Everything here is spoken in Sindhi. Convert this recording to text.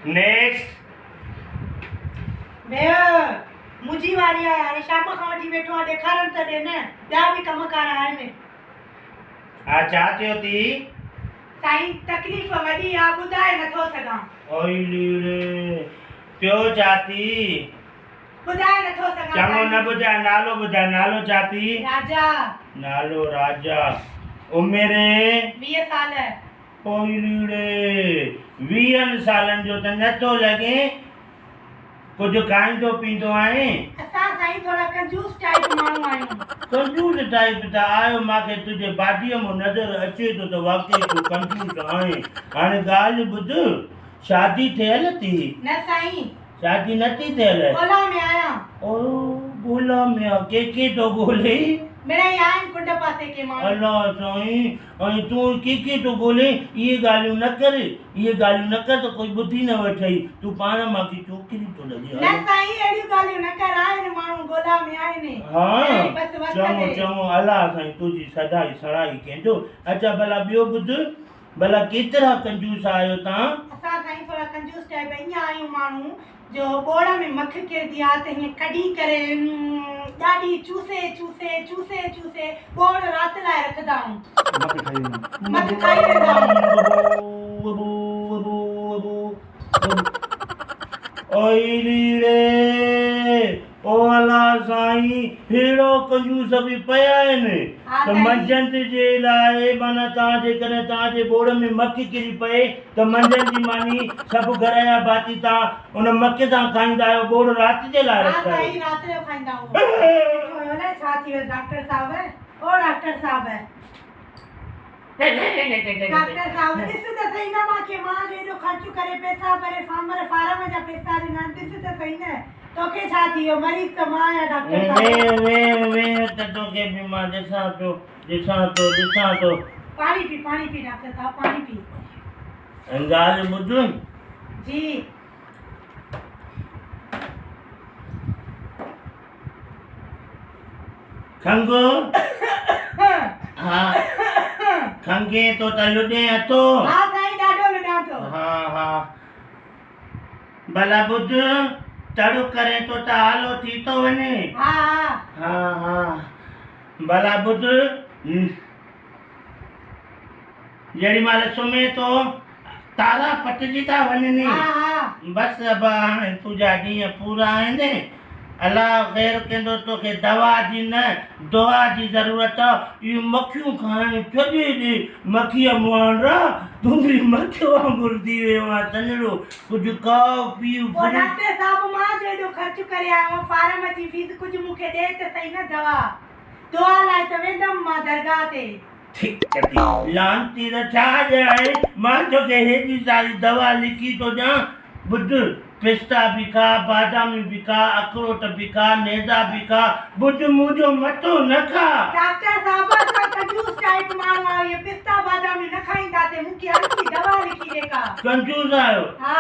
نيڪسٽ. ويهه، منهنجي واري آهي، هاڻي شام کان وٺي ويٺو آهيان، ڏيکارڻ ته ڏي نه، ٻيا به ڪم ڪار آهن. ها ڇا ٿيو ٿي؟ سائين تڪليف وڏي آ، ٻڌائي نٿو سگهان. اوئي ليڙي، ٿيو ڇا ٿي؟ ٻڌائي نٿو سگهان چڱو نه سائين. ٻڌاء، نالو ٻڌاء، نالو ڇا ٿي؟ راجا. نالو راجا، عمر؟ 20 سال. اوئي ليڙي، ويهن سالن جو ته نٿو لڳين. ڪجهه کائيندو پيئندو آهين؟ اسان سائين ٿورا ڪنجوس ٽائيپ ماڻهو آهيون. ڪنجوس ٽائيپ ته آهيو، مان کي تنهنجي باڊيء مان نظر اچي ٿو ته واقعي تون ڪنجوس آهين. هاڻي ڳالهه ٻڌ، شادي ٿيل ٿي؟ نه سائين. شادي نه ٿي ٿيل؟ ڳولا ۾ آهيان. او ڳولا ۾ آ، ڪنهن کي ٿو ڳولين؟ مڙئي آهن ڪنڊ پاسي ڪي ماڻهو. الله سائين، ۽ تون ڪنهن کي ٿو ڳولين؟ اهي ڳالهيون نه ڪر، اهي ڳالهيون نه ڪر ته ڪوئي ٻڌي نه وٺئي. تون پاڻ مان ڪي ڇوڪري ٿو لڳين. نه سائين اهڙيون ڳالهيون نه ڪر، آهن ماڻهو ڳولا ۾ آهن. ها مڙئي بس وس چڱو تي. چڱو، الله سائين تنهنجي سدائي سڻائي ڪندو. اڇا ڀلا ٻيو ٻڌ، ڀلا ڪيترا ڪنجوس آهيو تان؟ اسان سائين ٿورا ڪنجوس ٽائيپ ائين آهيون ماڻهو جو ٻوڙ ۾ مک ڪرندي آ ته هيئن ڪڍي ڪري ڏاڍي چوسي چوسي چوسي چوسي ٻوڙ رات لاء رکندا آهيون. مک کائي ويندا آهيون. اوئي ليڙي او الله سائين ههڙو ڪنجوس به پيا آهن ته منجهند جي لاء معنيٰ توهان جيڪڏهن توهان جي ٻوڙ ۾ مک ڪري پئي ته منجهند جي ماني سڀ گهر جا ڀاتي توهان ان مک سان کائيندا آهيو ٻوڙ رات جي لاء ها رکندا سائين آهيو. رات جو کائيندا آهيون. ڏٺو هيو الائي ڇا ٿي ويس ڊاڪٽر صاحب او ڊاڪٽر صاحب. ڊاڪٽر صاحب ڏس ته سهي نه مان کي مان جو ايڏو خرچ ڪري پئسا ڀري فارمر فارم جا پئسا ڏنا آهن ڏس ته سهي نه توکي ڇا ٿي ويو مريض ته مان آهيان ڊاڪٽر صاحب. ويهه ويهه ويهه ته توکي به مان ڏسان پيو ڏسان ٿو ڏسان ٿو. پاڻي پي پاڻي پي ڊاڪٽر صاحب پاڻي پي. ڳالهه ٻڌ. جي. کنگهه، ها کنگهين ٿو ته لڏين اٿو. ها سائين ڏاڍو لڏان ٿو. ها ها ڀلا ٻڌ تڙ ڪرين ٿو ته آلو ٿي ٿو وڃي. ها ها. ها ها ڀلا ٻڌ جيڏي مهل سمهين ٿو تارا پٽجي ٿا وڃن. بس ابا هاڻي تنهنجا ڏينهن پورا آهن. الله خير ڪندو توکي دوا جي نه دعا جي ضرورت آ. اهي مکيون کائڻ ڇڏي ڏي. مکيء مهانڊا تون به مکيء وانگر ٿي ويو آهين سنهڙو. ڪجهه کاء پيء پوء ڦر. ڊاڪٽر صاحب مان جو ايڏو خرچ ڪري آيو آهيان فارم جي فيس ڪجهه مون کي ڏي ته سهي نه دوا. دعا لاء ته ويندم مان درگاهه تي. ٺيڪ ٿي لعنتي ته ڇا ڄاڻي، مان توکي هيڏي ساري دوا لکي ٿو ڏيان، ٻڌ، پستا به کاء، باداميون به کاء، اکروٽ به کاء، نيزا به کاء، ٻڌ منهنجو مٿو نه کاء. ڊاڪٽر صاحب اسان ڪنجوس ٽائيپ ماڻهو آهيون، اهي پستا باداميون نه کائينداسين، مون کي هلڪي دوا لکي ڏي ڪا. ڪنجوس آهيو. ها.